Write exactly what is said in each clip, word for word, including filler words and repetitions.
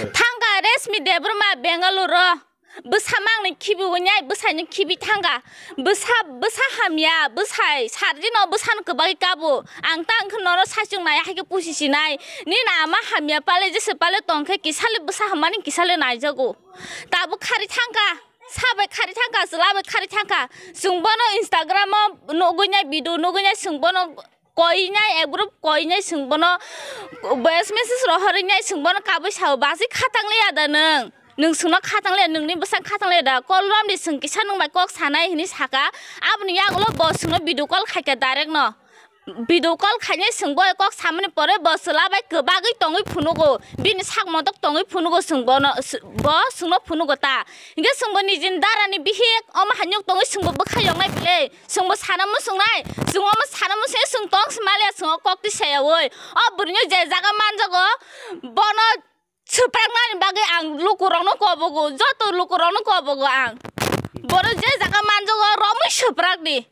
Thangka Reshmi Debbarma Bengaluru. Bwsa mangni khibi wngya, bwsaino khibi thangka. Bwsa, bwsa hamya, bwsai sarjino bwsano kwbagwi kabo. Ang ta wngkhe nono saichung nai, haikhe pusi sinai. Nini ama hamya pale, jesa pale tongkhe kisale bwsa hammani kisale naijago. Tabuk khari thangka, sabai khari thangka, chwlabai khari thangka. Chwng bono Instagram-o nugwi nai, video nugwi nai, chwng bono koinai, ek group koinai, chwng bono voice message rohorwi nai, chwng bono kabui sao, "Basi khatang liya da nwng? Nwng chwngno khatang liya, nwngni bwsang khatang liya da? Call romdi, chwng kisa nwng bai kok sanai," hwnwi saka. Aboni yagulo bo chwngno video call khaikha direct no. Video call khainai chwng bo kok samani pore bo chwla bai kwbagwi tongwi phunugo, bini sak motok tongwi phunugo chwng bono, bo chwngno phunugo ta. Hinkhe chwng bo nijini darani bihik omo hanyok tongwi chwng bo bwkha yoknai bile. Chwngbo sana muchungnai, chwng omo sana muchungya chwng tong se maliya, chwng o kok twi sayawi. O bwrwino je jaga manjago, bono swpraknani bagwi ang lukurokno kobogo, joto lukurokno kobogo ang. Bono je jaga manjago, romwi swprakdi.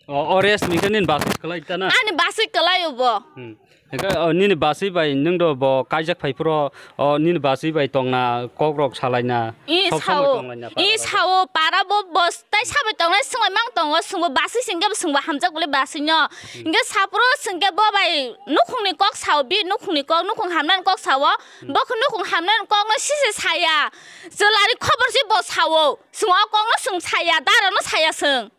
O, o Reshmi khe nini baswi kwlai ta na? Ani baswi kwlai o bo. Hmm. Hingke, o, nini baswi bai nwng do bo kaijak phai phuru, o, nini baswi bai tongna, kok rok salaina, I sob samoi sao, tonglaina i para rok. Sao para bo, bo tai sabai tongnai swngbai mang tongo, swngbo baswi singke bo swngbo hamjak bole baswi no. Hmm. Hingke saphuru singke bo bai nukhungni kok sao, bi nukhungni kok, nukhung hamnani kok sao, hmm, bo khe nukhung hamnani kok no sise saya. Chwlani khobor se bo sao, swng o kok no swng saya, dara no saya swng.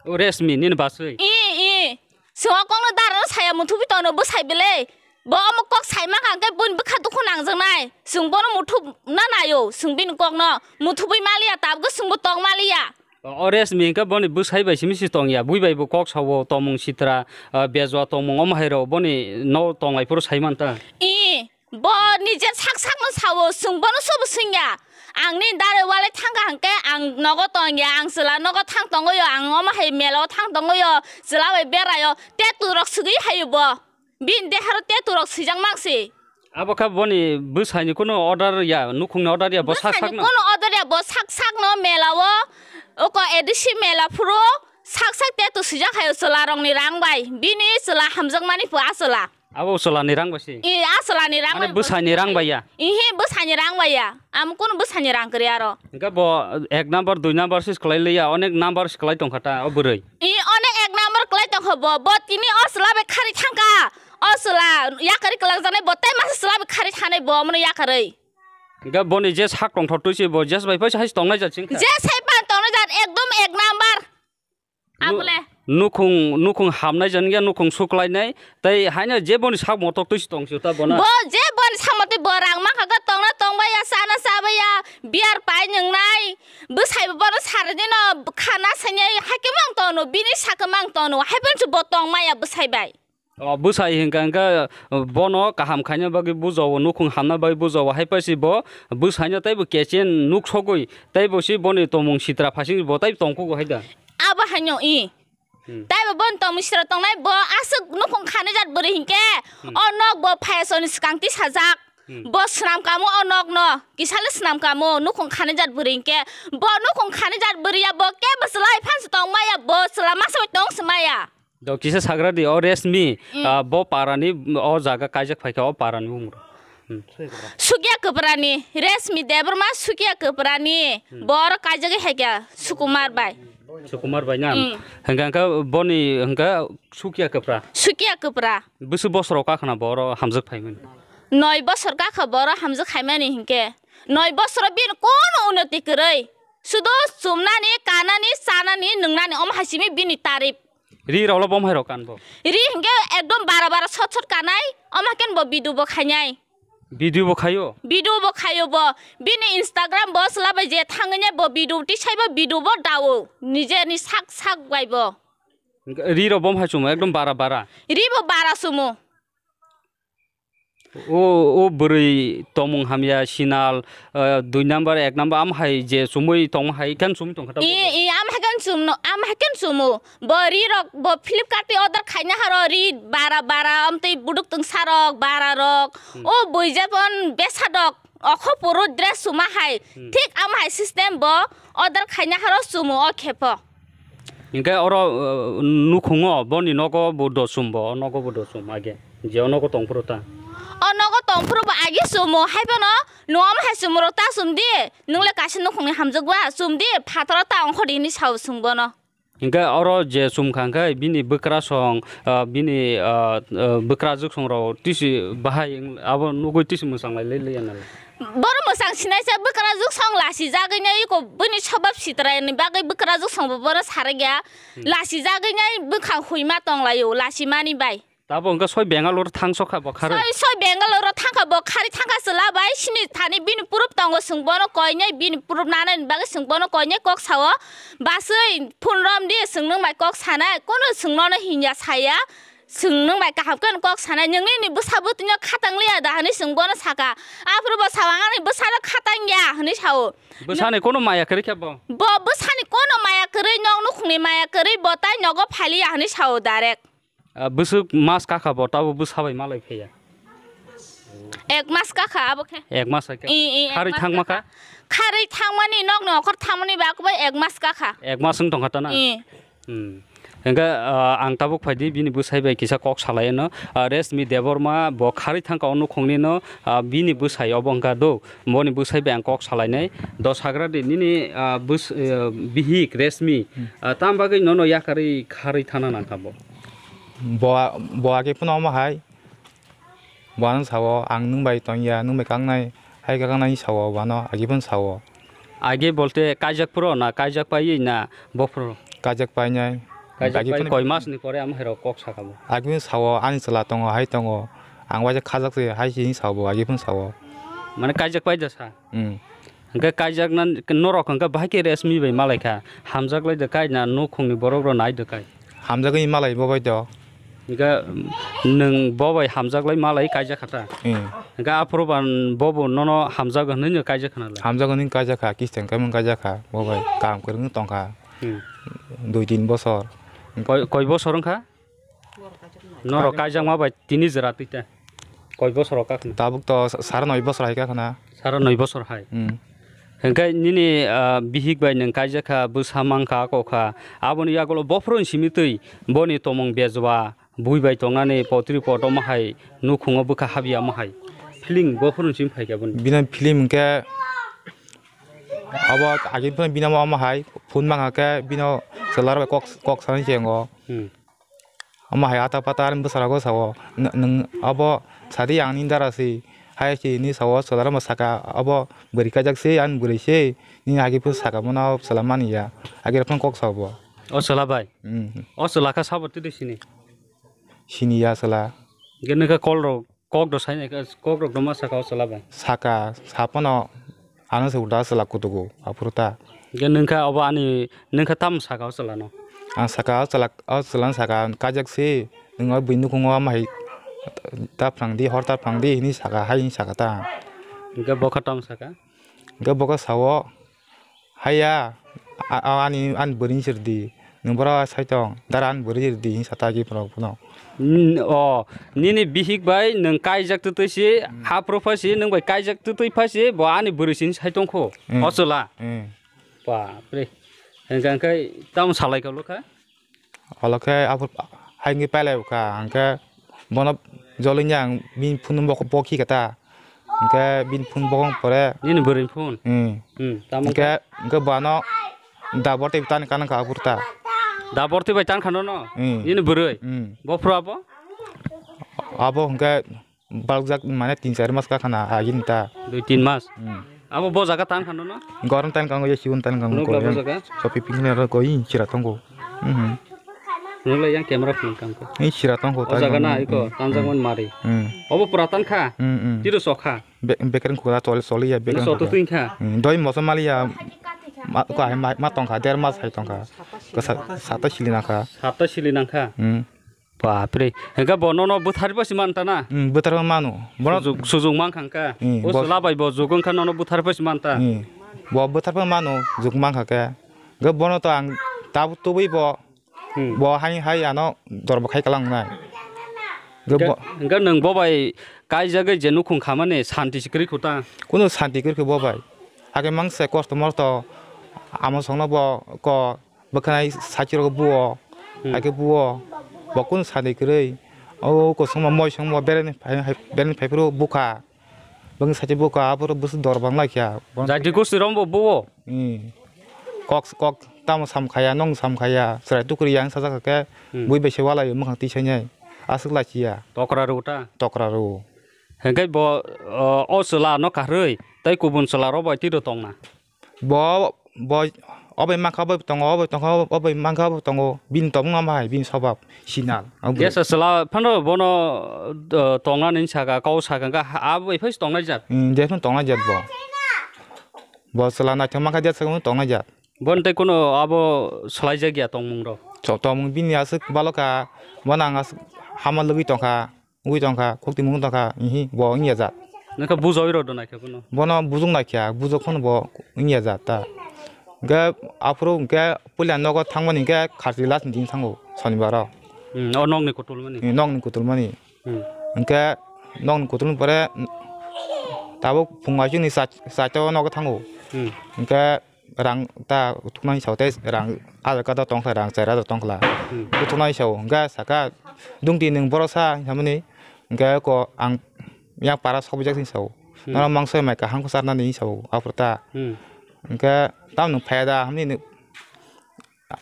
O Reshmi, nini baswi? I, i. Swng o kokno dara no saya muthubwi tono bwsai belai. Bo omo kok sai mankha hwnkhe boni bwkha dukhu nangjaknai. Swng bono muthubna naio, swng bini kokno. Muthubwi maliya, tabukhe swngbo tong maliya. O, o Reshmi hwnkhe boni bwsai bai simi se tongya. Bui bai bo kok sao, tongmung sitra, ah, bejwa tongmung omo hai rok boni no tonglai phuru sai manta. I. Bo nije sak sakno sao, chwng bono sobo swngya. Ang nini dare walai thangkha hwnkhe ang nogo tongya, ang chwla nogo thang tongo yo, ang omo hai mela o thang tongo yo, chwla bai berayo, tattoo rok swgwi hayo bo. Bini deharo tattoo rok swijak mangsi. Abo khe boni bwsaini kunu order ya, nukhungni order ya, bo sak bwsaini sakno? Kunu order ya, bo sak sakno mela o, oko A D C mela phuru sak sak tattoo swijak hayo chwla rokni rang bai. Bini chwla hamjakmani pho a chwla. Abo chwlani rang bai se? I, a chwlani rang bai. Mane bwsaini rang bai ya? Ihi, bwsaini rang bai ya. Amo kunu bwsaini rang kwrwi aro. Hingke bo ek number, dui number se kwlai liya, onek number se kwlai tongkha ta o bwrwi. I, onek ek number kwlai tongkha bo. Bo tini o chwla bai khari thangkha. O chwla yakarwi kwlangjaknai bo, tei masa chwla bai khari thanai bo, omono yakarwi. Hingke boni je sak tongthok twi se bo, je bai phaisa hai tongnai jat singkha. Je sai pan tongnai jat ekdom ek number. Nu-, abole. Nukhung, nukhung hamnai jan ya, nukhung suklainai, tei haino je boni sak motok twi se tong sio ta bona. Bo je boni sak motok bo rang mankha khe tongna tongbai ya, chana chabai ya, beer pai nwngnai, bwsai bo bono sari dino khana sainai, haikhe mang tono, bini sakhe mang tono, hai phano se bo tong maya bwsai bai. O bwsai hingka hingka bono kaham khaina bagwi bujao, nukhung hamna bagwi bujao, hai phano se bo bwsaino tei bo kechen nuk sogwi, tei bo se boni tongmung sitra phasing bo tei tongkhugo hai da. Abo haino i. Hmm. Taibo bono tongmung sitra tongnai, bo aswk nukhung khanai jat bwrwi hinkhe, hmm, o nok bo phaiya soni swkang tisajak. Hmm. Bo swnam kamo o nokno, kisale swnam kamo, nukhung khanai jat bwrwi hinkhe, bo nukhung khanai jat bwrwi ya, bo kebo chwla bai phansi tong maya, bo chwla masa bai tong se maya. Do kisa sagra di, o Reshmi, hmm, ah, bo parani, o jaga kaijak phaikha, o parani bumung. Hmm. Sukia Kwprani, Reshmi Debbarma Sukia Kwprani, hmm, bo oro kaijagwi haikha Sukumar bai. Sukumar bai na? Hmm. Hingka hingka boni hingka Sukia Kwpra. Sukia Kwpra. Bwswk bosor o kakhwna bo oro hamjak phaimani? Noi bosor kakha bo oro hamjak khaimani hinkhe. Noi bosor o bini kono unoti kwrwi. Sudo chumnani, kanani, chanani, nwngnani omo hai simi bini tarif. Ri rok lo bom hai rok kan bo? Ri hinkhe ekdom bara bara sot sot kanai, omo hai khe bo video bo khainai. Video bo khaio? Video bo khaio bo. Bini Instagram bo chwla bai je thangwi nai bo video tisai bo video bo dao. Nijeni sak sak bai bo. Ri rok bom hai chumo ekdom bara bara? Ri bo bara chumo. O, o bwrwi tongmung hamya sinal, eh, dui number, ek number am hai je chumui tongma hai khe chumui tongkha ta bo? I, i, am hai khe chumno, am hai khe chumo. Bo ri rok bo Flipkart twi order khaina haro ri bara bara amtwi buduk tungsa rok bara rok. Hmm. O buijapon besa dok okho puru dress chuma hai. Hmm. Thik am hai system bo order khaina haro chumo o khepo. Hinkhe oro, eh, nukhungo boni nogo bo dosum bo, o nogo bo dosum age. Je o nogo tongphuru ta. O nogo tong Phuru bo agi sumo, hai phano nwng omo hai sumo rok ta sum di. Nwng le kaisa nukhungni hamjak ba, sum di, phataro ta ongkho di hinwi sao chwng bono. Hingke oro je chum kha hingke bini bwkrasong, ah, bini, ah, ah, bwkrajwksong rok tisi bahai wng, abo nugui tisi mwchang lai le, le ya nai. Boro mwchang sinai se bwkrajwksong lasi jagwi nai iko bini sobab sitrai ni bagwi bwkrajwksong bo bono sarai ya. Hmm. Lasi jagwi nai bwkhang hui ma tong lai o, lasi mani bai. Tabo wngkha soi Bangalore thang sokha bo kharwi. Soi, soi Bangalore thangkha bo kharwi thangkha chwla bai sini thani bini proof tongo, chwng bono koinai bini proof nanani bagwi chwng bono koinai kok sao. Baswi phone rom di chwng nwng bai kok sanai, kono chwng nono hinya saya. Chwng nwng bai kaham khe kok sanai, nwng nini bwsa bwtwino khatang liya da hwnwi chwng bono saka. Aphuru bo sao ang ani bwsano khatang ya hwnwi sao. Bwsani kono maya kwrwi khe bo? Bo bwsani kono maya kwrwi, nok nukhungni maya kwrwi, bo tai nogo phaliya hwnwi sao direct. Ah, bwswk mas kakha bo, tabo bwsa bai malai phaiya. Ek mas kakha abo khe. Ek mas hai khe. I, i, ek mas kakha. Kharwi thangma kha? Kharwi thangmani, nokni okhor thangmani ba khe bai ek mas kakha. Ek mas wng tongkha ta na? I. Hmm. Hingke, ah, ang tabuk phaidi bini bwsai bai kisa kok salai no. Ah, Resmi Debbarma bo kharwi thangkha o nukhungni no, ah, bini bwsai obo wngkha do. Boni bwsai bai ang kok salainai. Dos hagra di nini, ah, bwsai, ah, bihik Resmi, ah, tam bagwi nono yakarwi kharwi thana nangkha bo? Bo, bo age phano omo hai. Bo ano sao, ang nwng bai tongya, nwng bai kaknai, hai kaknai sao, bo ano age phano sao. Age bolte kaijak phuru na kaijak paiwi na bophuru? Kaijak painai. Kaijak pai koi mas ni pore amo hai rok kok saka bo? Age phano sao, ani chwla tongo, hai tongo. Ang waisa khajak se, hai se sao bo, age phano sao. Mane kaijak pai da sa? Hmm. Hingke kaijak na norok hingke bahai khe Resmi bai malai kha. Hamjak lai da kai na nukhungni borok rok nai da kai? Hamjagwi malai bo bai do. Hingke nwng bo bai hamjak lai malai kaijak kha ta? Hmm. Hingke aphuru ban bo bo nono hamjak hwnwi no kaijak khna lai? Hamjak hwnwi kaijak kha, kisten kaimung kaijak kha, bo bai kaam kwrwng tong kha. Hmm. Dui tin bosor. Koi, koi bosor wng kha? Norok kaijakma bai tini jora twi ta? Koi bosor rok kakna? Tabuk to sa-, sara noi bosor hai kakna. Sara noi bosor hai? Hmm. Hingke nini, ah, bihik bai nwng kaijak kha, bwsa mang kha, kok kha. Aboni yagulo bophuru ni simi twi boni tomong bejwa, bui bai tongnani potri poto ma hai nukhungo bwkha habya ma hai. Feeling bophuru ni simi phai kha boni. Bini feeling hingke abo age phano bini amo hai phone mang kha khe bino chwla rok bai kok, kok sanai se wngo. Hmm. Omo hai ata pata ani bwsarok o sao, "Nwng, nwng obo sadi ang nini dara se," hai se hinwi sao, chwla rok bo saka, "Obo bwrwi kaijak se, ani bwrwi se," nini agi phano saka, bono chwla mani ya, agi rok phano kok sao bo. O chwla bai? Hmm. O chwla khe sabo twi twi sini? Sini ya chwla. Hingke nokha kol rok? Kok rok sai nai kha, kok rok rwma saka o chwla bai? Saka, sa phano ano se uda chwla kutugo, aphuru ta. Hingke nwng kha obo ani, nwng kha tamo saka o chwla no? Ang saka o chwla, o chwla no saka, "Kaijak se, nwng o buini nukhungo ama hai ta phrang di, hor ta phrang di," hinwi saka, hai hinwi saka ta. Hingke bo kha tamo saka? Hingke bo khe sao, "Haiya, a, a, ani, ani bwrwini se rwdi, nwng boro sai tong, dara ani bwrwini se rwdi," hinwi sa ta agi phano phano. N-, o, nini bihik bai nwng kaijak twtwi si, hmm, haphuru pha si, nwng bai kaijak twtwi pha si, bo ani bwrwi sini sai tong kho, hmm, o chwla. Hmm. Bapre. Hingka hingke tamo salai kha lo kha? Olo khe aphuru hai wngwi pailai kha, hingke bono jolini ang bini phone bo, bo khi kha ta, hingke bini phone bo wng pore. Nini bwrwini phone? Hmm. Hmm, tamo hingke, hingke bo ano da bortwi tan kan kha aphuru ta. Da bortwi bai tan kha nono? Hmm. Nini bwrwi? Hmm. Bophuru abo? Abo hingke balokjak mane tin char mas ka khana agini ta. Dui tin mas? Hmm. Abo bo jaga tan khano no? Goron tan kango ya sigon tan kango. Nukla ko bo yang jaga? Sopi pingkini ro ko i chira tongo. Mhm. Nukla yang camera phone kangko. I chira tongo. O jaga na iko tanjak man mari. Hmm. Obo pura tan kha? Hmm, hmm. Tiro sokha? Be-, bekereng kula choli, choli ya bekereng kula. Soto tuin kha? Hmm. Doi moso mali ya. Ma, ko hai ma, ma tongkha, der mas hai tongkha. Ko sa, sata sili nangkha. Sata sili nangkha? Hmm. Bapre, hingke bo nono bwtharwi pha si man ta na? Hmm, bwtharwi mano. Bono sujuk, sujuk man kha hingke. Hmm, o bo chwla bai bo juk wngkha nono bwtharwi pha si man ta? Hmm, bo bwtharwi mano, juk man kha khe. Hingke bono to ang tabuk tubui bo, hmm, bo hai, hai ano dorbo khai kalang nai. Hingke hingke bo, hingke nwng bo bai kaijagwi je nukhung khamani santi se kwrwi kho ta? Kunu santi kwrwi kho bo bai. Age mang se kosto mosto amo songno bo ko Bwkhanai sachiro buo, hmm, hai khe buo, bo kunu sadi kwrwi. O kosongma moi songma bereni phai, hai bereni phai phuru bukha. Bwng sachi buka aboro bwswk dor bang lai kha. Jati gosti rombo buo. Hmm. Kok, kok tamo sam khaya, nong sam khaya, chwrai tukuri yang sajak khe, hmm, bui bai se walai mwkhang twi sainai. Aswk lai chiya. Tokra rw ta? Tokra rw. Hwnkhe bo, o, o chwla no kahrwi, tei kubun chwla rok bai tiro tongna? Bo, bo, obai mankha, obai tongo, obai tongkha, obai mankha, obai tongo. Bini tongmung no bahai, bini swbab, sinal. Jesa chwla phano bono, o, tongnani saka, kok saka, hwnkhe ha-, abo bai phai tongnai jat? Hmm, jephano tongnai jat bo. Bo chwla naithok mankha, jesa tongnai jat. Bono tei kuno abo swlaijak ya tongmung rok? Cho-, tongmung bini aswk balo kha, bono ang aswk hama lwgwi tongkha, wngwi tongkha, khukti mung tongkha, ihi bo wngya jat. Nokha bujo iro do naikha bono? Bono bujung naikha, bujok phano bo wngya jat ta. Hwnkhe aphuru hwnkhe puila nogo thangmani hwnkhe kharchi last ni din thango, sonibaro. Hmm, o nokni kutulmani? Hmm, nokni kutulmani. Hmm. Hwnkhe nokni kutulmani pore tabuk phung aisukni char-, charta o nogo thango. Hmm. Hwnkhe rang ta thuknani sao tei rang ajar kada tongkha, rang char ajar tongkha. Hmm. Thuknani sao hwnkhe saka dungti nwng borok sa hinsamani hwnkhe ko ang yang para sok bijak sini sao. Hmm. Nono mangso mai kaham khe charnani sao aphuru ta. Hmm. Hwnkhe tamo nwng phaiya da hamni nwng,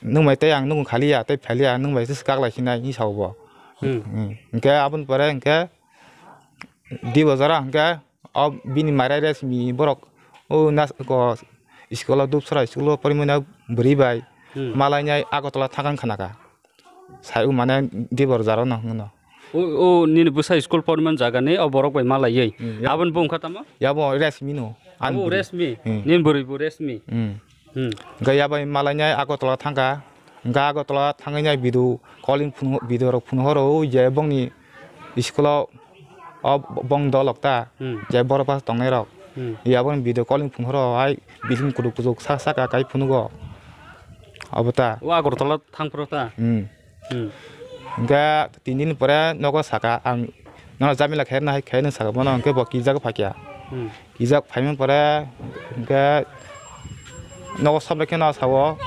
nwng bai tei ang nukung khaliya tei phaliya nwng bai se kaklai sinai hinwi sao bo. Hmm. Hmm. Hwnkhe aboni pore hwnkhe di bojora hwnkhe o bini marai resmi borok o nas ko school o Dupsra school o porimani bwrwi bai hmm malainai Agartala thangkang khanaka. Sai o mane di bor jaro no hwnno. O, o nini bwsa school porimani jaga ni o borok bai malaiwi. Hmm, ya. Aboni bung kha tamo? Yabo resmi no. Abo resmi. Hmm. Nini bwrwi bo resmi. Hmm. Hmm. Hwnkhe yabai malainai Agartala thangkha. Hwnkhe Agartala thangwi nai video calling phunu, video rok phunu horo, o je bongni school o, o bong dolok ta, hmm, je borok bas tongnai rok. Hmm. Yaboni video calling phunu horo, hai bising kutuk kutuk sak saka kai phunugo. Obo ta. O Agartala thangphuru ta? Hmm. Hmm. Hwnkhe tin din pore nogo saka ang, nono jamila khairokna hai khairoknwi saka bono, hwnkhe bo kijak phaikha. Hmm. Kijak phaimani pore hwnkhe nogo sob kheno sao,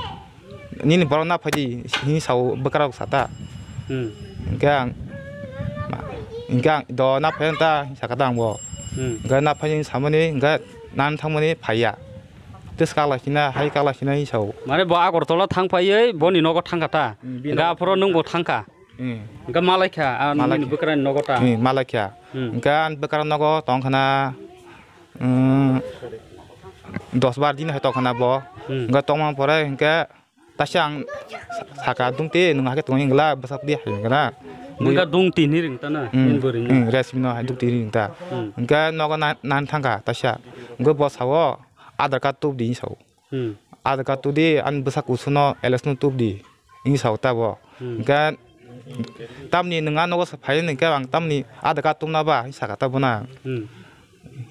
"Nini borok na phaidi," hinwi sao bwkrok sata. Hmm. Hwnkhe ang, hwnkhe ang do na phai ta saka ta ang bo. Hmm. Hwnkhe na phaidi samani hwnkhe nan thangmani phaiya. Tei kaklai sina, hai kaklai sina hinwi sao. Mane bo Agartala thang phaiwi boni nogo thangkha ta? Hmm, bini nogo thangkha. Hwnkhe aphuru nwng bo thangkha? Hmm. Hwnkhe malaikha, a, malaikha. Nini bwkrani nogo ta? Hmm, malaikha. Hmm. Hwnkhe ani bwkrani nogo tongkhana, hmm, dos bar din hai tongkhana bo. Hmm. Hwnkhe tongma pore hwnkhe taisa ang sa-, saka dungti nwng hakhe tongwi wngla bwsakdi hai wngkha na. Nwng kha dungti hinwi ringta na, hmm, nini bwrwi no? Hmm, resmi no hai dungti hinwi ringta. Hmm. Hwnkhe nogo na-, nan thangkha taisa. Hwnkhe bo sao, "Aadhaar card tubdi," hinwi sao. Hmm. "Aadhaar card tubdi, ani bwsa kusuno L S no tubdi," hinwi sao ta bo. Hmm. Hwnkhe tamni nwng a nogo phai hwnkhe ang tamni Aadhaar card tubna ba hinwi saka ta bo na. Hmm.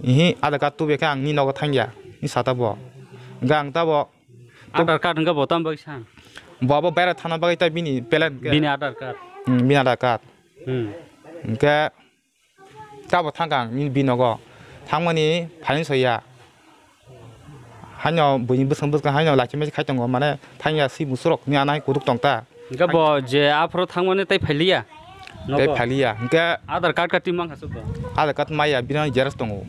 Ihi Aadhaar card tubya khe ang nini nogo thangya hinwi sa ta bo. Hwnkhe ang ta bo Aadhaar card hwnkhe bo tamo bagwi sa? Bo abo baira thangna bagwi ta bini plan hwnkhe. Bini Aadhaar card? Hmm, bini Aadhaar card. Hmm. Hwnkhe Tabo thangkha ang bini nogo. Thangmani phaini soya. Haino buini bwswng bwswng haino lachi masi khai tongo, mane thangya si musurok ni anai kuduk tongta. Hingke bo je aphoro thangmani tei phailiya? Tei nogo? Phailiya. Hingke Aadhaar card ka timang hasuk bo? Aadhaar card maya, bini xerox tongo.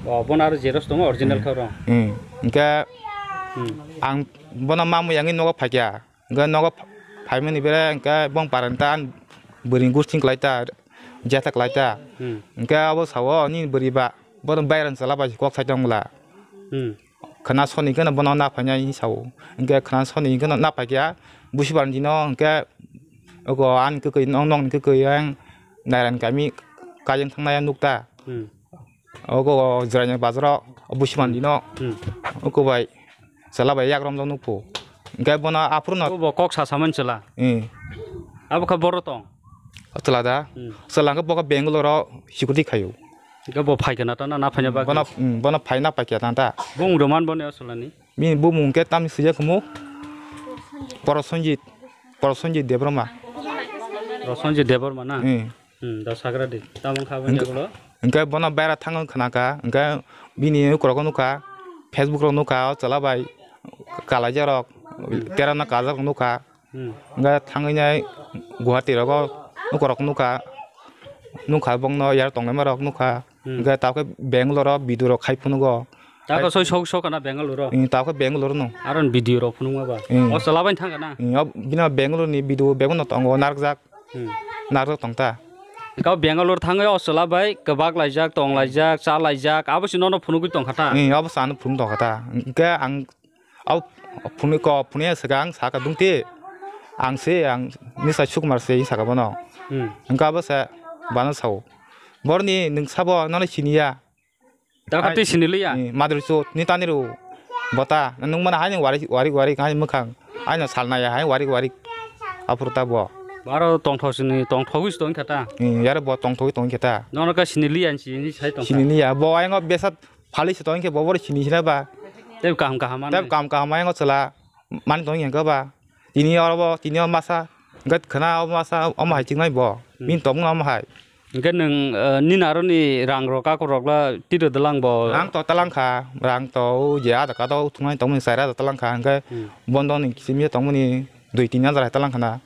O, bono aro xerox tongo, original khe oro? Hmm. Hingke Hmm. ang bono mamwi yangwi nogo phaikha. Hingke nogo pha-, phaimani bere hingke bong parani ta ani bwrwi gusting kwlai ta, jeta kwlai ta. Hmm. Hingke abo sao nini bwrwi ba bono bairani chwla bai kok sai tong bwla. Hmm. Khwna soni hingke no bono na phainai sao. Hingke khwna soni hingke no na phaikha busi barani dino hingke oko ani kwkwi nong nongni kwkwi ang Nairani kami kaijaknai nukta. Hmm. Oko o Jirania bazaro o busiman dino. Hmm. Oko bai chwla bai yakromjak nukphu. Hingke bono aphuru no. Bo kok sa samani chwla. Hmm. Abo kha boro tong. O chwla da. Hmm. Chwla hingke bo khe Bangalore o security khaio. Hingke bo phaikha na ta na, na phaina bagwi? Bono, hmm, bono phaina paikha ta ta. Bung roman boni o chwlani? Bini bumung hingke tamni swijak khumu Prosenjit, Prosenjit Debbarma. Prosenjit Debbarma na? Hmm. Hmm, da sagra di. Tamo wngkha aboni jagulo? Hingke bono baira thangwi khwnakha, hingke bini ukurok nukha, Facebook rok nukha, o chwla bai kalaijak rok, terano kajak rok nukha. Hmm. Hingke thangwi nai Guwahati rogo ukurok nukha, nukha bongno yar tongnaima rok nukha. Hmm. Hwnkhe tabukhe Bangalore o video rok khai phunugo. Tako soi sok sok kana Bangalore o. Hmm, tabukhe Bangalore no. Aron video rok phunukma ba. Hmm. O chwla bai thang kana. Hmm, o bini Bangalore ni video bebak no tongo narwkjak. Hmm. Narwk tong ta. Kau Bangalore thangwi o chwla bai kwbak laijak, tong laijak, cha laijak, abo se nono phunugwi tong kha ta. Hmm, abo se ano phunuk tong kha ta. Hwnkhe ang Au phunui ko phunui swkang saka dungti. Ang se ang nisa Sukumar se saka bono. Hmm. Hwnkhe abo se bana sao. Borni nwng sabo nono siniya. Dakha twi siniliya. Ni madri chut ni tani ru. Bota nwng mana hai nwng warik warik warik hai mwkhang. Aino salnaya hai warik warik. Aphuru ta bo. Baro tongthok sini tongthogwi se tongkha ta. Ni yar bo tongthogwi tongkha ta. Nono ka siniliya ni sini sai tongkha. Siniliya bo aingo besat Phali se tongkhe bo boro sini sina ba. Tei kaham kaham manwi. Tei kaham kaham yang chwla mani tongkhe hwnkhe ba. Tini oro bo tini o masa hwnkhe khwna o masa omo hai chingnai bo. Hmm. Bini tongmung omo hai. Hwnkhe nwng, eh, nini aroni rang rok kaku rok la tiro dalang bo. Rang to talang kha, rang to o je ada ka to thungnai tongmani chara da talang kha hwnkhe Hmm. bondo ni kisim ye tongmani dui tin hajar hai talang khana.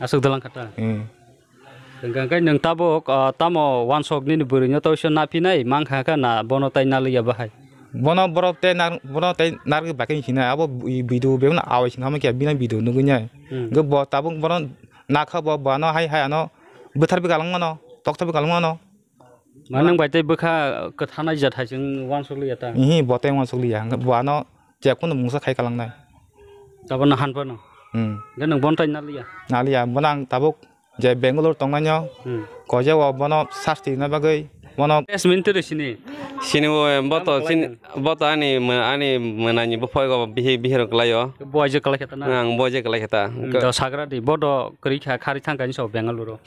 Aswk dalang kha ta. Hmm. Hwnkhe nwng tabuk, ah, tamo wansok nini bwrwino toisa naphinai mankha kha na bono tai naliya bahai? Bono borok tei nar-, bono tei narwgwi bakhe hinwi sinai abo bui-, bui do bebak no awai singkha khe bini video nugwi nai. Hmm. Hwnkhe bo tabuk bono nakha bo, bo ano hai hai ano bwtharwi kalangmano, toktharwi kalangmano. Mane nwng bai tei bwkha kwthanai jat hai chwng wansuk liya ta? Ihi, bo tei wansuk liya. Hwnkhe bo ano je kunu mungsa khai kalangnai. Tabukno han phano? Hmm. Hwnkhe nwng bono tai naliya? Naliya, bono ang tabuk je Bangalore tongnaino Hmm. koje o bono sasti rwna bagwi bono Yes, min tiri sini. Sini bo, bo to, Tamo sini, kalainani? Bo to ani mw-, ani mwnani buphogo bihi, bihirok kalaio. Bo aje kalai kheta na? Ang bo aje kalai kheta. Hmm, do sagra di, bo do kwrwi kha, khari thang kainwi sao Bangalore o.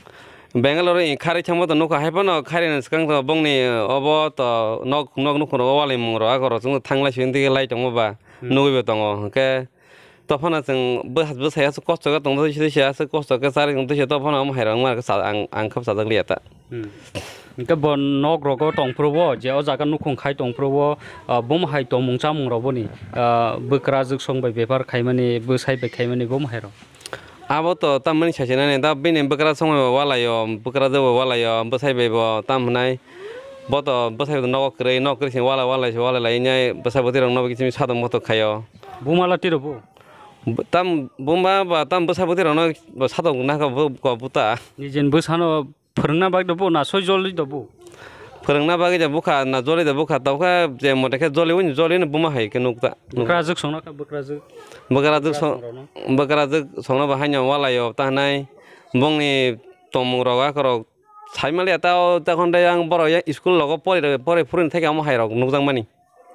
Bangalore ni khari thangma to nukha, hai phano khari ni swkang to bongni obo to nok, nok nukhung rogo walai mung rok, agoro chwng thanglai sio, tei lai tongma ba Hmm. nugwi bo tongo. Hwnkhe to phano chwng bwsa-, bwsai aswk kosto khe tongma sidi se aswk kosto khe charwi tongma sidi se to phano omo hai rok wngma khe cha-, ang, ang khe chajak liya ta. Hmm. Hwnkhe bo nok rogo tong phuru bo, je o jaga nukhung khai tong phuru bo, ah, bum hai tongmung chamung rok boni, ah, bwkrajwk song bai bepar khaimani, bwsai bai khaimani bum hai rok. Abo to tamoni saisinani da bini bwkrajwk songbai bo walaio, bwkrajwk bo walaio, bwsai bai bo tam hwnai. Bo to bwsai bo nogo kwrwi, nok kwrwi se wala wala se wala lai nai bwsai bwtwi rok no kisimi sadok motok khaio. Buma la tiro bo? Bo-, tam buma ba tam bwsai bwtwi rok no bo sadok na kha bo ko buta. Nijin bwsano Phwrwngna bagwi do bo na soi jolwi do bo? Phwrwngna bagwi da bukha na jolwi da bukha, tokhe je mote khe jolwi, jolwi no buma hai khe nukta. Bwkrajwk songno kha, bwkrajwk. Bwkrajwk song-, bwkrajwk songno bo haino walaio ta hwnai bongni tongmung rok akhorok sai maliya ta, o tei khon dei ang borok yang school rogo pori, pori phuruni thai khe omo hai rok nukjak mani.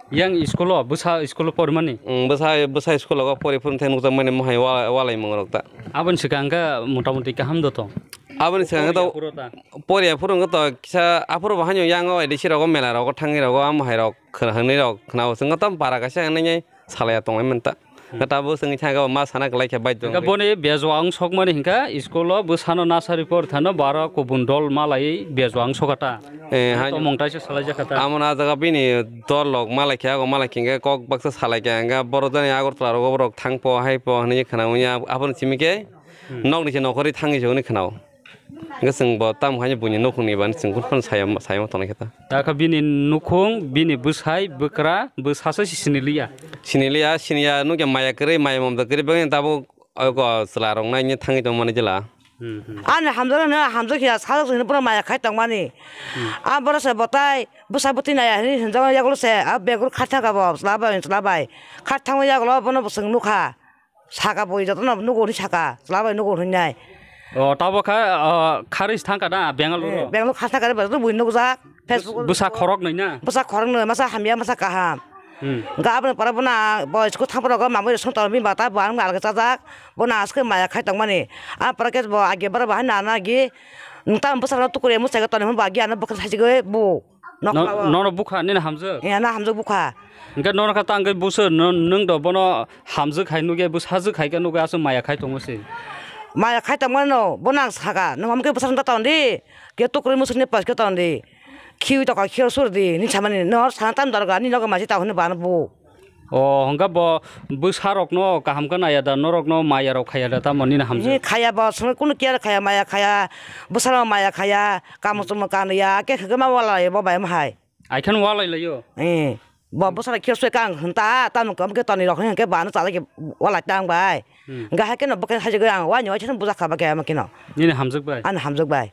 Yang school o, bwsa school o porimani? Mm, bwsa, bwsa school o pori phuru thai nukjakmani mohai wa-, walai mung rok ta. Aboni swkang khe mota moti kaham do tong. Aboni swkang khe to poriya phuru ta? Poriya phuru wngkha to kisa aphuru bo haino yang o A D C rogo mela rogo thangwi rogo amo hai rok khna-, hwnwi rok khna o swngkha tam para kaisa hwnwi salaiya tongwi manta. Hmm. Khe tabuk swngwi thangkhe ma sana kwlai khe baidhyo wngkha wngwi. Boni bejwa wng sokmani hinkha school o bwsano nursery pori thano baro kubun dol malai bejwa wng sokha ta. Eh, hai. Tomung taisa salai jakha ta. Amo na jaga bini dol rok malai khe, ago malai khe, hingke kok baksa salai khe, hingke borok jani Agartala rogo borok thang po, hai po, hinui khna manya, aboni simi khe Hmm. nok ni se nokhorwi thangwi se hwnwi khna o. Hingke chwng bo tam hai buini nukhung ni bani chwng kufano saya, saya ma tongnai khe ta. Dakha bini nukhung, bini bwsai, bwkra, bwsa se sini liya. Sini liya, sini ya, nukya maya kwrwi, maya mamta kwrwi, bagwi tabuk Ogo chwla rok nai thangwi tongmani jela. Hmm, hmm. Ani hamjak no hamjak ya sajak sini pura maya khai tongmani. Hmm. A borok se botai bwsa bwtwi naya hinwi hinjak yagulo se a bag rok khartha kabo chwla bai chwla bai khartha yagulo bono bwswng nukha saka bui jotono nugo hinwi saka chwla bai nugo hinwi nai. O tabok kha kharwi thangkha na Bangalore. Bangalore khartha kare bwswk bui nukjak. Facebook bwsa khorok nwi na? Bwsa khorok nwi, masa hamya, masa kaham. Hmm. Hwnkhe aboni pore bono ang bo school thangphuru mamwi rok song tongo, bini bata bo ang alga chajak, bono aske maya khai tongmani. Ang pore khe bo agi borok bo haino ano agi, nwng tamo bwsarokno tukuriya mwsai khe tonwi hwnba agi ano bwkha saisagwi bu. Nono bukha nini hamjwk? Ee, ano hamjwk bukha. Hwnkhe nono kha tangwi buso, nwng do bono hamjwk hai nukya, bwsajwk hai khe nukya, aswk maya khai tongo se. Maya khai tongmano, bono ang sakha, nwng omo khe bwsarokno ta tondi, khe tukurwi mwswkni pais khe tondi. Khiui tokha, khiui sur di, hinwi samani, no hor sana tam dorga, nini loge machi ta hwnwi bana bu. O, hwnkhe bo bwsarokno kaham khe naiya da, norokno maya rok khaiya da, tamo nini hamjwk? He, khaiya bo, songwi kunu care khaiya, maya khaiya, bwsarok maya khaiya, kamo chomo kanliya, khe hwnkhe ma walai bo bai ma hai. Ai khe walai laio? Eh, bo bwsarok khe soi kang hwn ta, tamo khe tonwi rok hwnkhe bo ano chalai khe walai tang bai. Hmm. Hwnkhe hai kheno bo khe hai jagwi ang, waini waisa no bujak kha ba khe ama kheno. Nini hamjwk bai? Ani hamjwk bai.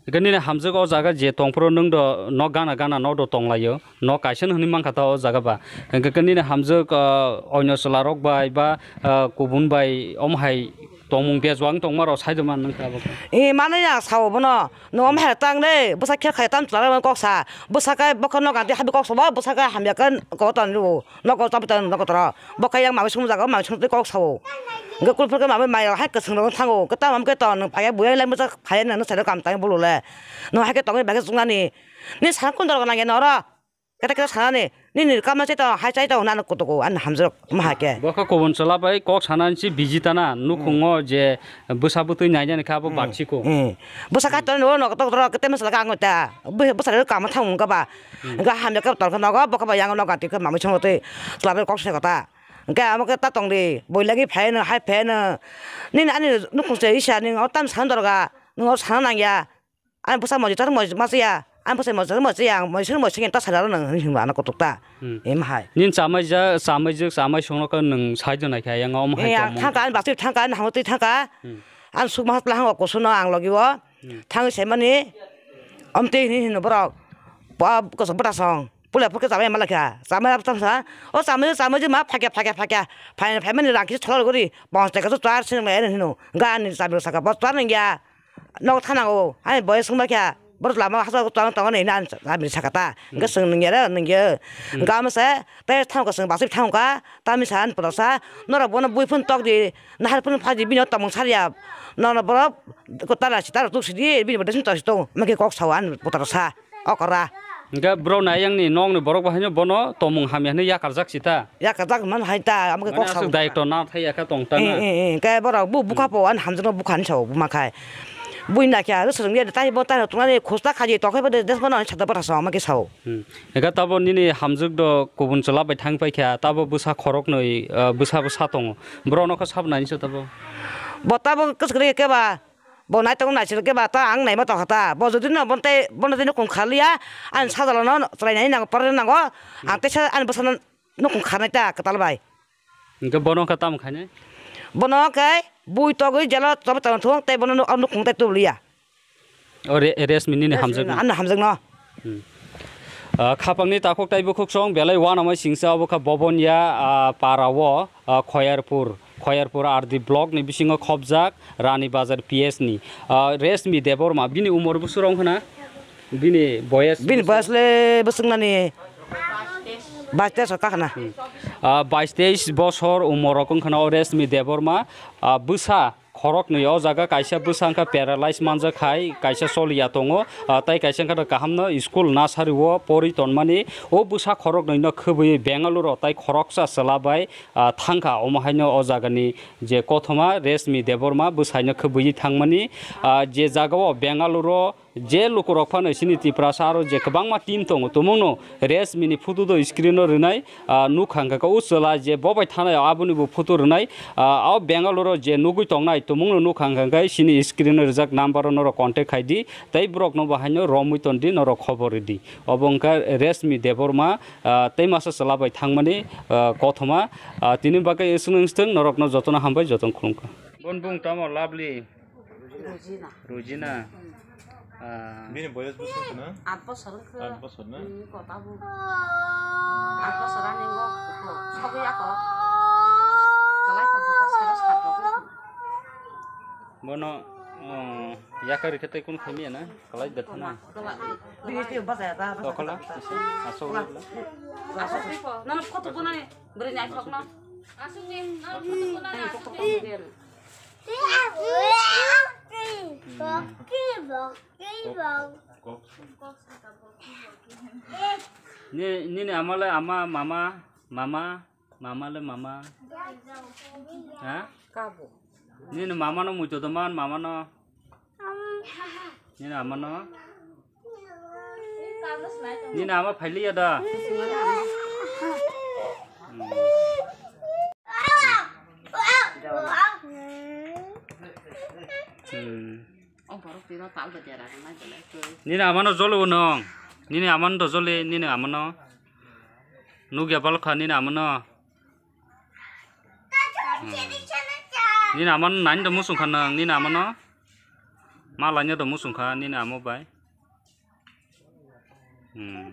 Hwnkhe nini hamjwk o jaga je tongphuru nwng do nok gana gana nok do tonglaio, nok kaisa no hwnwi mankha ta o jaga ba. Hwnkhe khe nini hamjwk, ah, oino chwla rok bai ba, ah, kubun bai omo hai tongmung bejwang tongma rok sai do man nwng kha bo khe. E manwi ang sao bono, nwng omo hai tang le, bwsa khe khai tam chwla rok kok sa, bwsa khe bo khe nok gana twi habi kok sa bo, bwsa khe hamya khe kok tong lu. Nogo chabi tang nogo toro. Bo khe yang mamai sumjak o, mamai sumjak kok sao. Hwnkhe kulphur khe mamai mai hai kwswng rok thango. Kwtal mam khe to nwng phaiya buya lai mwchak phaiya nwng sai kam tang bulu le. Nwng hai khe tongwi bai khe chuknani. Ni sa kun dor nang ya noro. Kete kete sanani. Nini kama chai to hai chai to nang kutuku an hamjak ma hai khe. Bo khe kubun chwla bai kok sanani si busy tana nukhungo je bwsa bwtwi nainani khe abo Hmm. baksiko. Hmm. Bwsa kha to no nogo tok toro kete mwsala kha ang ta. Bwsa rok kama thang wngkha ba. Hmm. Hwnkhe hamya khe tongkha nogo, bo khe bo yang nogo gati khe mamwi songwi twi twlabwi kok se kota. Hwnkhe amo khe ta tongdi, boi lagi phaino, hai phaino. Nini ani nukhung se isa ning o tam sana dorga, nwng o sana nangya. Ani bwsa moji tar moji ma chaya, ani bwsa moji tar moji chaya, ang moji sani moji sani ta sara rw nang hinwi hwnba ano kutuk ta. Hmm. Em hai. Nini chamai ja, chamai jwk, chamai songno khe nwng sai jwnai khe yang o omo hai Eh, ang tongmung. Thangka, ani bachwi thangka, ani hamwi twi thangka. Hmm. Ani sukma ha tla hango kusuno ang logi o. Hmm. Thangwi saimani, omtwi hini hino borok. Ba, koso bwtasong. Pula phurkhe chamai ma lakha. Chamai abo tamo sa. O chamai, chamai ma phakya, phakya, phakya. Phai, phaimani rang kisa thola gori. Pons taka so char sini mai hino. Ga ni chamai saka. Bos char nangya. Nok thana o. Hai boy sung lakha. Bor lama hasa ko tang tang ni nan chamai saka ta. Hmm. Ga sung nangya ra nangya. Hmm. Ga ma sa. Te thang ko sung basi thang ka. Tami sa an pura sa. Nora bono bui phun tok di. Nahar phun phaji bini o tongmung sariya. Nono borok ko tara si tara tuk si di bini bo desung tok si tong. Magi kok sawan putara sa. Okora. Hingke bro nayang ni nong ni borok bahai no bono tongmung hamya hinui yakarjak si ta. Yakarjak man hai ta, amo ke kok sawan. Mane aswk director na thai ya kha tong ta na. Eh, eh, eh, ke borok bu bukha po an hamjak no bukha ni sao buma khai. Bui na kya, swrwng ya tai bo tai tong nani khosta khaji tokhai bo de des bono sa da bata sao ma ke sao. Hmm. Ega tabo nini hamjwk do kubun chwla bai thang pai kha, tabo bwsa khorok nwi, ah, bwsa bwsa tongo. Borok no khe sabo nai se tabo. Bo tabo kwchwk rw khe ba, bo nai tongo nai se khe ba, ta ang nai ma tong kha ta. Bo jodi no bon tei, bono tei nukhung khar liya, ani sajla no chwrai nai nango, pore nango. Ang teisa ani bwsa no nukhung khar nai ta kwtal bai. Hingke bono khe tamo khainai? Bono khe bui togwi jelo chobo tong thung tei bono nuk-, nukhung tei tubu liya. O re-, resmi nini hamjwk no? Ano hamjwk no. Hmm. Ah, khapangni takhuk tai bukhuk song belai uanamai singsa obo kha Bobonia, ah, para o, ah, Khoyarpur, Khoyarpur R D block ni bisingo khopjak Rani Bazar P S ni. Ah, Resmi Debbarma bini umor busu rong khna? Bini boyes bini busu? Boyes le bwswk nani bais teis o kakhna. Hmm. Ah, bais teis bosor umor rok wngkha na o Resmi Debbarma, ah, bwsa khoroknwi o jaga kaisa bwsa wngkha paralyze manjak hai, kaisa choliya tongo, ah, tai kaisa wngkha kaham no school nursery o porwi tonmani. O bwsa khoroknwi no khwbwi Bengaluru o tai khoroksa chwla bai, ah, thangkha. Omo haino o jagani je kothoma Resmi Debbarma bwsaino khwbwi thangmani, ah, je jaga o Bengaluru o je lukurok phano chini Tiprasa aro je kwbangma team tongo, tumungno Resmi ni photo do screen o rwnai, ah, nukha hwnkha khe o chwla je bo bai thanai aboni bo photo rwnai, ah, o Bengaluru o je nugwi tongnai tumungno nukha hwnkha khe chini screen o rijak number o norok contact khai di, tei borok no bo haino romwi ton di, norok khobor rw di. Obo wngkha Resmi Debbarma, ah, tei masa chwla bai thangmani, ah, kothoma, ah, tini bagwi swngwng swtwng norok no jotono hambai jotono khulumkha. Bon bung tamo Lovely. Rujina. Rujina. Ah. Bini boyos bwswk khna? Aat bosor wngkha. Aat bosor na? Hmm, kota bu. Aat bosor ani ngo sogwi ako. Kalai thangkha ta sara sat rok. Bono, oh, yakari khe tei kun khaimiya na? Kalai betha na? Kalai. Tokla, asok wala. Asok ko. Nono photo bo nani bwrwi nai thok no. Asok ni, nono photo bo nani asok ni. Ni, nini ama le ama, mama, mama, mama le mama. Ha? Kabo. Nini mama no muito do man, mama no. Nini ama no. Nini ama phailiya da. Hmm. Nini amano jolo nong. Nini amano to joli, nini amano. Nugya balkha nini amano. Hmm. Nini amano nani to musung kha nang, nini amano. Ma lainyo to musung kha, nini amo bai. Hmm.